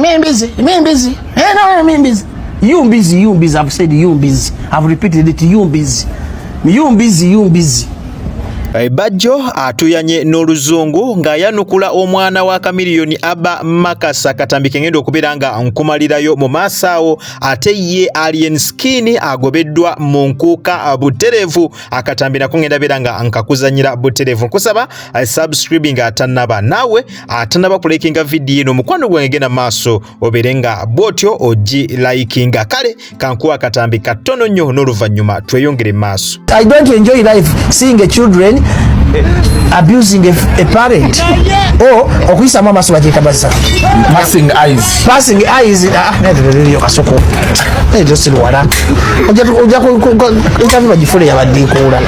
Me busy, me busy. Hey, no, me busy. You busy, you busy. I've said you busy. I've repeated it. You busy. You busy, you busy. Bajjo atuyanye n'oluzungu ng'ayanukula omwana wa Chameleone Abba Marcus. Akatambi kengenda okubeera nga nkumalirayo mu maaso awo. Ate ye Alien Skin agobeddwa mu nkuuka butereevu. Akatambi nako ngenda beera nga nkakuzanyira butereevu. Nkusaba subscribing atannaba, naawe atannaba kulikinga vidiyo eno, omukwano gwange, genda maaso obeere nga bw'otyo ogilikinga. Kale kankuwa akatambi katono nnyo n'oluvannyuma tweyongere mu maaso. I don't enjoy life seeing a children abusing a parent or okuyisamu amaaso bagyeta baza. Passing eyes. Passing eyes. Ah, ndio kasoko ndio siruwala ojja interview bagifule yabaddiikuula.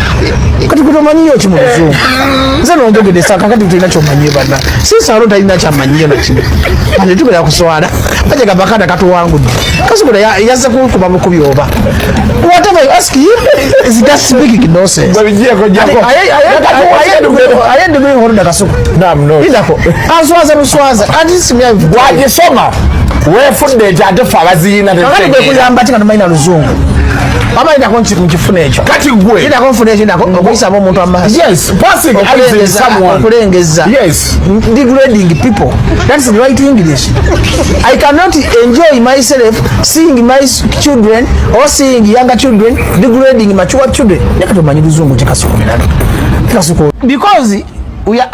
Kati kutomanyiyo ki mu luzungu? Nze nonjogedde saka kati tulina kyomanyiyo banna sisaalo talina kyamanyiyo nakino ate tubeera kuswala bajagamba kana katuwangudde. Kasuku yazze kukuba bukubi oba whatever you ask him is just speaking nonsense. Gwe bijjeko jjako. Aye degree holder Kasuku. No, I'm not. Indako answaza buswaza ati simya. Wagisoma weefudde nti ate ffe abaziina. Kakati gwe kuyamba ki nga tomanyi luzungu? Aba indako nkifuna ekyo. Kati gwe Indako nfuna ekyo, indako okuyisamu omuntu amaaso. Yes, passing eyes in someone. Okulengeza. Degrading people, that's the right English. I cannot enjoy myself seeing my children or seeing younger children degrading mature children. Leka tomanyi luzungu kikasuku kasuku, because we are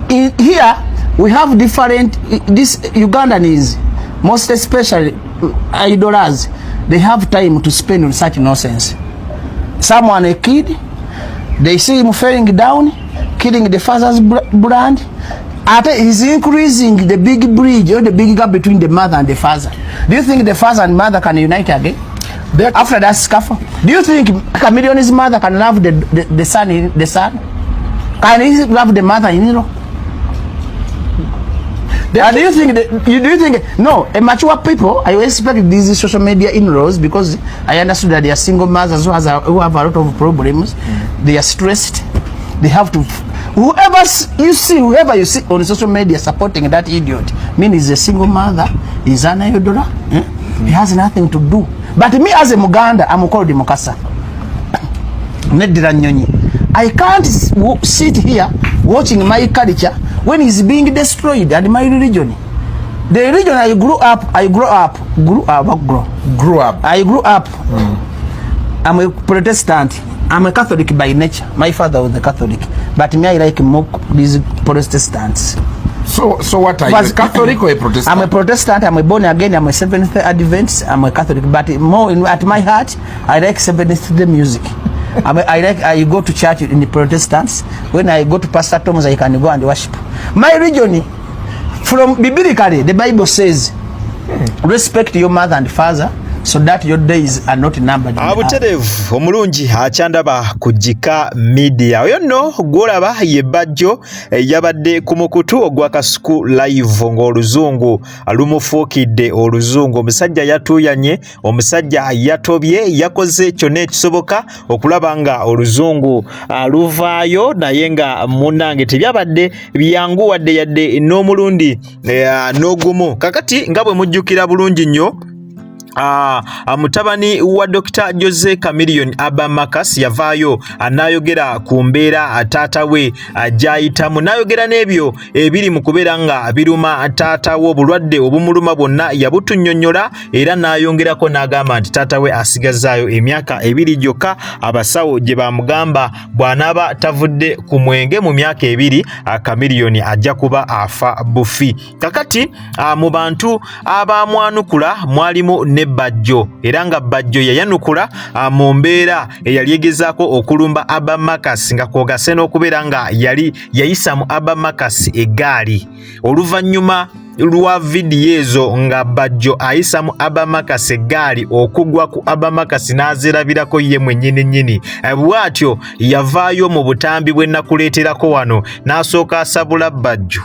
in, here we have different, this Ugandans, most especially idlers, they have time to spend on such nonsense. Someone, a kid, they see him falling down, killing the father's brand. Ate he's increasing the big bridge or the big gap between the mother and the father. Do you think the father and mother can unite again after that scuffle? Do you think Chameleone's mother can love the son? The son, can he love the mother in law? And do you think that, you do you think, no, a mature people, I respect these social media in-laws because I understood that they are single mothers who have a lot of problems. They are stressed. They have to, whoever you see, whoever you see on social media supporting that idiot, mean he's a single mother, he's an idler, eh? He has nothing to do. But me as a Muganda, I'm called Mukasa. Neddira nnyonyi. I can't sit here watching my culture when it's being destroyed and my religion. The religion I grew up, I grew up, grew up, grow. Grew up. I grew up. I'm a Protestant. I'm a Catholic by nature. My father was a Catholic. But me, I like more these Protestants. So what are you, a Catholic or a Protestant? I'm a Protestant. I'm a born again. I'm a Seventh Adventist. I'm a Catholic. But more at my heart, I like Seventh Day music. I like. I go to church in the Protestants. When I go to Pastor Thomas, I can go and worship. My religion, from biblically, the Bible says, respect your mother and father, so that your days are not numbered on the earth. Abutereevu omulungi akyandaba ku Gika Media, oyo nno gw'olaba ye Bajjo. Yabadde ku mukutu ogwa Kasuku Live ng'oluzungu lumufuukidde oluzungu. Omusajja yatuuyanye, omusajja yatobye, yakoze kyonna ekisoboka okulaba nga oluzungu luvaayo, naye nga munnange tebyabadde byangu wadde yadde n'omulundi n'ogumu. Kakati nga bwe mujjukira bulungi nnyo, mutabani wa Dr. Jose Chameleone Abba Marcus yavaayo n'ayogera ku mbeera taata we gy'ayitamu, n'ayogera n'ebyo ebiri mu kubeera nga biruma taata we. Obulwadde obumuluma bwonna yabutunnyonnyola, era n'ayongerako n'agamba nti taata we asigazaayo emyaka 2 gyokka, abasawo gye bamugamba bw'anaaba tavudde ku mwenge mu myaka 2, Chameleone ajja kuba afa bufi. Kakati mu bantu abamwanukula mwalimu ne Bajjo, era nga Bajjo yayanukula mu mbeera eyali egezaako okulumba Abba Marcus, nga kwogase n'okubeera nga yali yayisa mu Abba Marcus eggaali. Oluvannyuma lwa vidiyo ezo nga Bajjo ayisa mu Abba Marcus eggaali okugwa ku Abba Marcus n'azirabirako ye mwennyini nnyini, bw'atyo yavaayo mu butambi bwe nakuleeterako wano n'asooka asabula Bajjo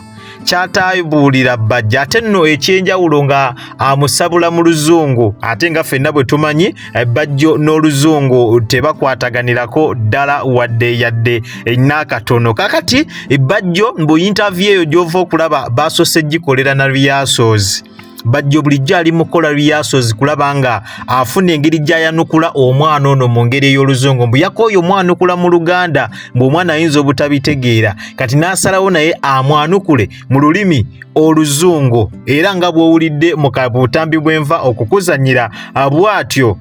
kyataabuulira Bajjo. Ate nno ekyenjawulo nga amusabula mu luzungu, ate nga ffenna bwe tumanyi Bajjo n'oluzungu tebakwataganirako ddala wadde yadde n'akatono. Kakati Bajjo mu interview eyo gy'ova okulaba basoose gikolera na rehearsals. Bajjo bulijjo ali mukola rehearsals kulaba nga afuna engeri gy'ayanukula omwana ono mu ngeri ey'oluzungu, mbu yakooye omwanukula mu Luganda, mbu omwana ayinza obutabitegeera, kati n'asalawo naye amwanukule mu lulimi oluzungu. Era nga bw'owulidde mu kabutambi bw'enva okukuzannyira bw'atyo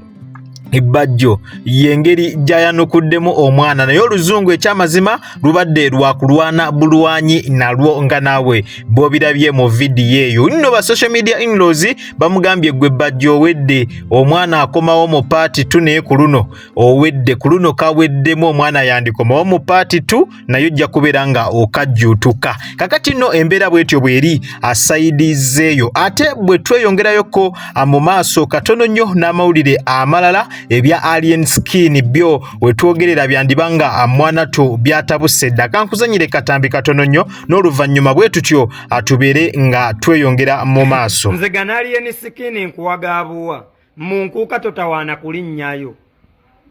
Bajjo y'engeri gy'ayanukuddemu omwana, naye oluzungu ekyamazima lubadde lwa kulwana bulwanyi nalwo nga naawe bw'obirabye mu vidiyo eyo. Nno ba social media inlaws bamugambye, gwe Bajjo owedde, omwana akomawo mu part 2, naye ku luno owedde, ku luno kaweddemu, omwana yandikomawo mu part 2 naye ojja kubeera nga okajjuutuka. Kakati nno embeera bwetyo bweri asaidizeeyo. Ate bwe tweyongerayoko mu maaso katono nnyo n'amawulire amalala, ebya Alien Skin byo wetwogerera byandiba nga mwanatu byatabuse dda. Kankuzanyire katambi katono nnyo n'oluvannyuma bwe tutyo tubeere nga tweyongera mu maaso. Nze gana Alien Skin nkuwagaabuwa mu nkuuka, totawaana kulinnyayo,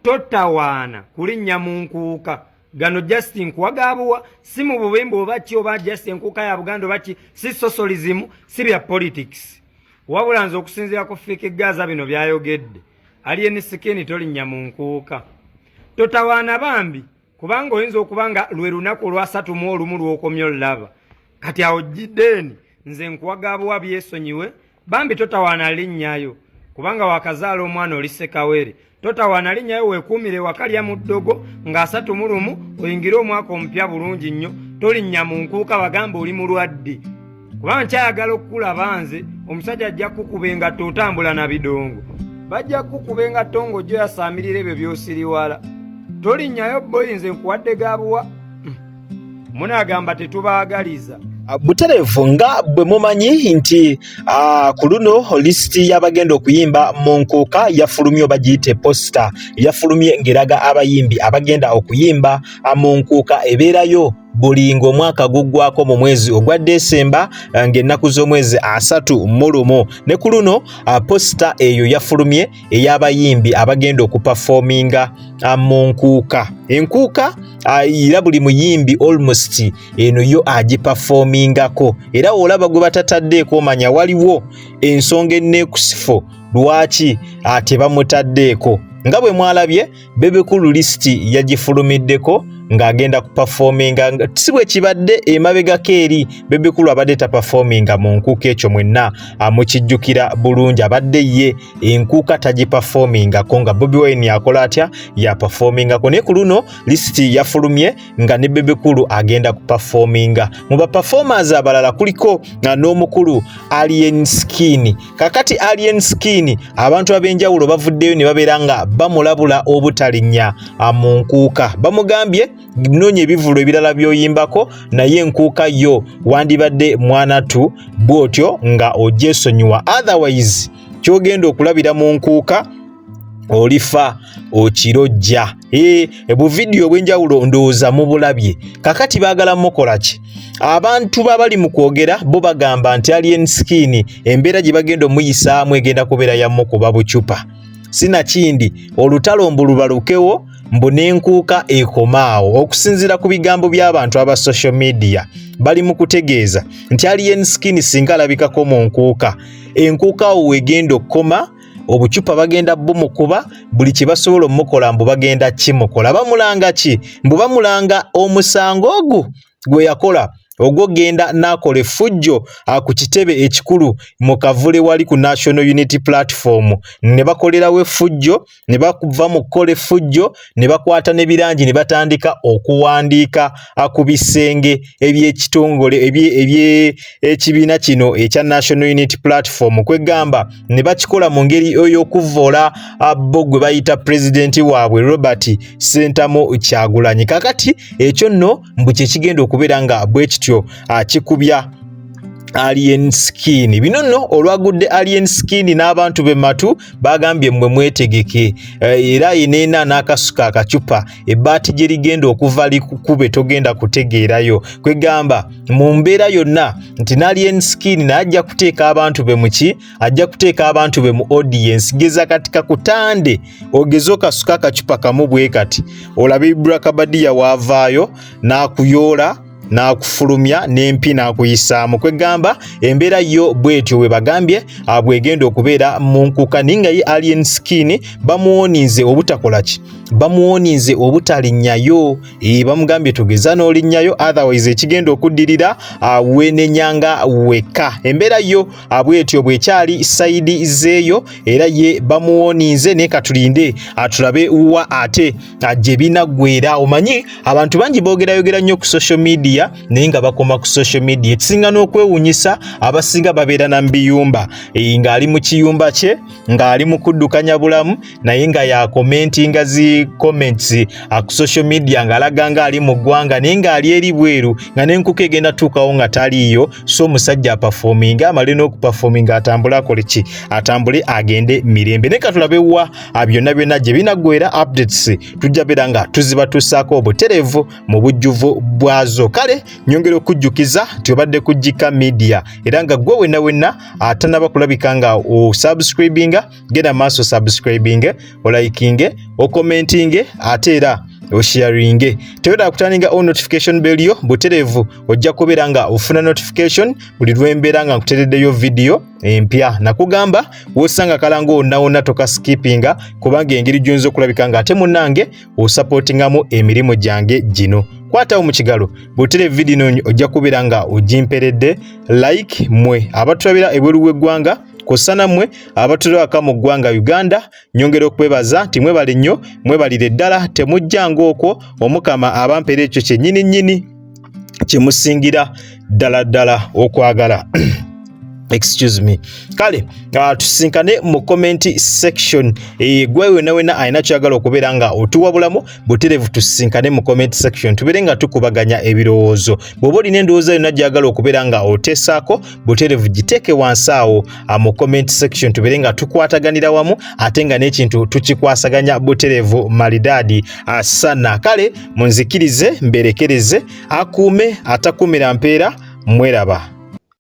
totawaana kulinnya mu nkuuka. Gano just nkuwagaabuwa, si mu bubembe oba ki, oba just enkuuka ya Buganda oba ki, si socialism, si bya politics, wabula nze okusinziira ku Fik Gaza bino byayogedde, Alien Skin tolinnya mu nkuuka, totawaana bambi, kubanga oyinza okuba nga lwe lunaku olwasatu mu olumu lw'okomye olulaba. Kati awo jiddeeni nze nkuwagaabuwa, byesonyiwe bambi, totawaana linnyayo, kubanga wakazaala omwana oli sekawere, totawaana linnyayo, weekuumire wakalya mu ddogo nga 31 oyingire omwaka omupya bulungi nnyo. Tolinnya mu nkuuka, bagamba oli mulwadde, kubanga nkyayagala okukulaba nze. Omusajja ajja kukuba engatto, otambula na bidongo, bajja kukuba engatto ng'ojjo yasaamirira ebyo by'osiriwala. Tolinnyayo boyi, nze nkuwadde gabuwa. Munaagamba tetubaagaliza. Butereevu nga bwe mumanyi nti ku luno lisiti y'abagenda okuyimba mu nkuuka yafulumye, oba giyite poster, yafulumye ng'eraga abayimbi abagenda okuyimba mu nkuuka ebeerayo buli ng'omwaka guggwako mu mwezi ogwa Desemba ng'ennaku z'omwezi 31. Ne ku luno poster eyo yafulumye ey'abayimbi abagenda okuperforminga mu nkuuka. Enkuuka era buli muyimbi almost eno yo agiperformingako, era olaba gwe batataddeeko omanya waliwo ensonga enneekusifu lwaki tebamutaddeeko. Nga bwe mwalabye, Bebe Cool lisiti yagifulumiddeko ng'agenda kuperforminga, si bwe kibadde emabegako eri Bebe Cool abadde taperforminga mu nkuuka. Ekyo mwenna mukijjukira bulungi, abadde ye enkuuka tagiperformingako, nga Bobi Wine akola atya, yaperformingako. Naye ku luno lisiti yafulumye nga ne Bebe Cool agenda kuperforminga. Mu baperformers abalala kuliko n'omukulu Alien Skin. Kakati Alien Skin abantu ab'enjawulo bavuddeyo ne babeera nga bamulabula obutalinnya mu nkuuka. Bamugambye, noonya ebivvulu ebirala by'oyimbako, naye enkuuka yo wandibadde mwanatu bw'otyo nga ogyesonyiwa, otherwise ky'ogenda okulabira mu nkuuka olifa okirojja. Buvidiyo obw'enjawulo ndowooza mubulabye. Kakati baagala mukola ki? Abantu babali mu kwogera bo bagamba nti Alien Skin embeera gye bagenda omuyisaamu egenda kubeera yamukuba bucupa, sinakindi olutalo mbu lubalukewo, mbu n'enkuuka ekomaawo. Okusinziira ku bigambo by'abantu aba social media, bali mu kutegeeza nti Alien Skin singa alabikako mu nkuuka, enkuuka awo wegenda okukoma, obucupa bagenda bumukuba, buli kye basobola omukola mbu bagenda kimukola. Bamulanga ki? Mbu bamulanga omusango ogwo gwe yakola ogwogenda n'akola effujjo ku kitebe ekikulu mu Kavule wali ku National Unity Platform, ne bakolerawo effujjo, ne bava mu kukola effujjo ne bakwata ne birangi ne batandika okuwandiika ku bisenge eby'ekitongole eby'ekibiina kino ekya National Unity Platform. Kwegamba ne bakikola mu ngeri ey'okuvvoola bo gwe bayita pulezidenti waabwe Robert Ssentamu Kyagulanyi. Kakati ekyo nno mbu kye kigenda okubeera nga bwe kityo kikubya Alien Skin. Bino nno olwagudde Alien Skin n'abantu be matu, bagambye mmwe mwetegeke, era yeneena n'akasuka akacupa, ebbaati gye ligenda okuva likukube togenda kutegeerayo. Kwegamba mu mbeera yonna nti n'Alien Skin naye ajja kuteeka abantu be muki, ajja kuteeka abantu be mu audience. Geza kati kakutande, ogeze okasuka akacupa kamu bwe kati, olabe Ibra Kabadiya waavaayo n'akuyoola. N'akufulumya n'empi n'akuyisaamu. Kwegamba embeera yo bwetyo we bagambye bwegenda okubeera mu nkuka, naye nga ye Alien Skin bamuwoninze obutakola ki, bamuwoninze obutalinnyayo. Bamugambye tugeza n'olinnyayo, otherwise ekigenda okuddirira weenenyanga wekka. Embeera yo bwetyo bwekyali side zeeyo, era ye bamuwoninze, naye katulinde atulabe wa ate gye binaggwera. Omanyi abantu bangi boogerayogera nnyo ku social media, naye nga bakoma ku social media. Ekisinga n'okwewuunyisa, abasinga babeera na mubiyumba, ng'ali mu kiyumba kye, ng'ali mu kuddukanya bulamu, naye nga yakomentinga zi comments ku social media, ng'alaga ng'ali mu ggwanga, naye ng'ali eri bweru, nga n'enkuka egenda tuukawo nga taliiyo. So omusajja apafominga, amale n'okupafominga atambule, akole ki, atambule agende mirembe. Naye katulabe wa byonna byonna gye binaggwera. Updates tujja beera nga tuzibatuusaako obutereevu mu bujjuvu bwazo. Kale nyongera okujjukiza nti obadde ku Gika Media, era nga gwe wenna wenna atanaba kulabika nga osubscribinga, genda maaso subscribinge, olikinge, okomentinge, ate era osharinge. Tewera kutaninga on notification bell yo butereevu, ojja kubeera nga ofuna notification buli lwembeera nga nkutereddeyo video empya. Nakugamba wosanga kalango wonna wonna tokaskipinga, kubanga engeri gy'oyinza okulabika nga ate munnange osupportingamu emirimu gyange gino. Kwatawo mu kigalo bw'otera vidiyo eno, ojja kubeera nga ogimperedde like. Mmwe abatulabira ebweru w'eggwanga kw'ossa nammwe abatulabaka mu ggwanga Uganda, nyongera okwebaza nti mwebale nnyo, mwebalire ddala, temujjanga okwo. Omukama abampeera ekyo kyennyini nnyini kyemusingira ddala ddala okwagala. Excuse me. Kale tusinkane mu comment section. Gwe wena wena alina kyagala okubeera nga otuwabulamu butereevu, tusinkane mu comment section, tubeere nga tukubaganya ebirowoozo. Bw'oba olina endowooza yonna gyagala okubeera nga oteesaako butereevu, giteeke wansi awo mu comment section, tubeere nga tukwataganira wamu, ate nga n'ekintu tukikwasaganya butereevu malidaadi sana. Kale munzikirize mberekereze, akuume atakuumira mpeera. Mweraba.